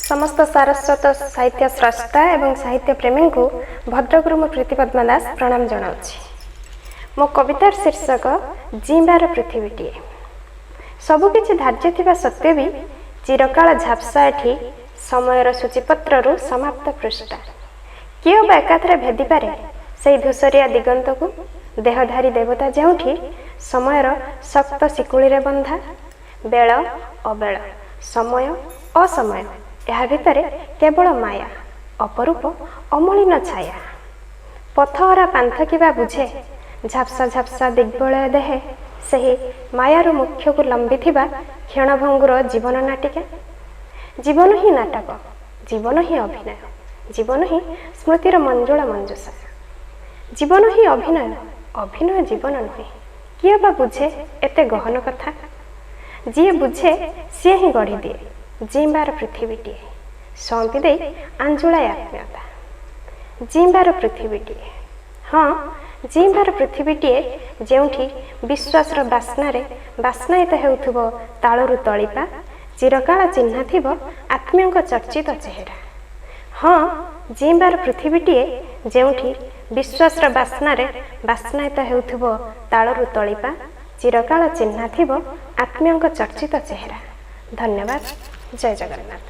ସମସ୍ତ ସାରସ୍ୱତ ସାହିତ୍ୟ ସ୍ରଷ୍ଟା ଏବଂ ସାହିତ୍ୟ ପ୍ରେମୀଙ୍କୁ ଭଦ୍ରକରୁ ମୁଁ ପ୍ରୀତିପଦ୍ମା ଦାସ ପ୍ରଣାମ ଜଣାଉଛି। ମୋ କବିତାର ଶୀର୍ଷକ ଜିଇଁବାର ପୃଥିବୀଟିଏ। ସବୁକିଛି ଧାର୍ଯ୍ୟ ଥିବା ସତ୍ତ୍ୱେ ବି ଚିରକାଳ ଝାପ୍ସା ଏଠି ସମୟର ସୂଚୀପତ୍ରରୁ ସମାପ୍ତ ପୃଷ୍ଠା। କିଏ ବା ଏକାଥରେ ଭେଦିପାରେ ସେଇ ଧୂସରିଆ ଦିଗନ୍ତକୁ, ଦେହଧାରୀ ଦେବତା ଯେଉଁଠି ସମୟର ଶକ୍ତ ଶିକୁଳିରେ ବନ୍ଧା? ବେଳ ଅବେଳ, ସମୟ ଅସମୟ, ଏହା ଭିତରେ କେବଳ ମାୟା, ଅପରୂପ ଅମଳିନ ଛାୟା। ପଥହରା ପାନ୍ଥ କିବା ବୁଝେ ଝାପ୍ସା ଝାପ୍ସା ଦିଗ୍ବଳୟ ଦେହେ ସେହି ମାୟାରୁ ମୁଖ୍ୟକୁ ଲମ୍ବିଥିବା କ୍ଷଣଭଙ୍ଗୁର ଜୀବନ ନାଟିକା? ଜୀବନ ହିଁ ନାଟକ, ଜୀବନ ହିଁ ଅଭିନୟ, ଜୀବନ ହିଁ ସ୍ମୃତିର ମଞ୍ଜୁଳ ମଞ୍ଜୁଷା। ଜୀବନ ହିଁ ଅଭିନୟ, ଅଭିନୟ ଜୀବନ ନୁହେଁ। କିଏ ବା ବୁଝେ ଏତେ ଗହନ କଥା? ଯିଏ ବୁଝେ ସିଏ ହିଁ ଗଢ଼ିଦିଏ ଜିଇଁବାର ପୃଥିବୀଟିଏ, ସଅଁପି ଦେଇ ଆଞ୍ଜୁଳାଏ ଆତ୍ମୀୟତା। ଜିଇଁବାର ପୃଥିବୀଟିଏ, ହଁ, ଜିଇଁବାର ପୃଥିବୀଟିଏ, ଯେଉଁଠି ବିଶ୍ୱାସର ବାସ୍ନାରେ ବାସ୍ନାୟିତ ହେଉଥିବ ତାଳରୁ ତଳିପା, ଚିରକାଳ ଚିହ୍ନା ଥିବ ଆତ୍ମୀୟଙ୍କ ଚର୍ଚ୍ଚିତ ଚେହେରା। ହଁ, ଜିଇଁବାର ପୃଥିବୀଟିଏ, ଯେଉଁଠି ବିଶ୍ୱାସର ବାସ୍ନାରେ ବାସ୍ନାୟିତ ହେଉଥିବ ତାଳରୁ ତଳିପା, ଚିରକାଳ ଚିହ୍ନା ଥିବ ଆତ୍ମୀୟଙ୍କ ଚର୍ଚ୍ଚିତ ଚେହେରା। ଧନ୍ୟବାଦ। ଜୟ ଜଗନ୍ନାଥ।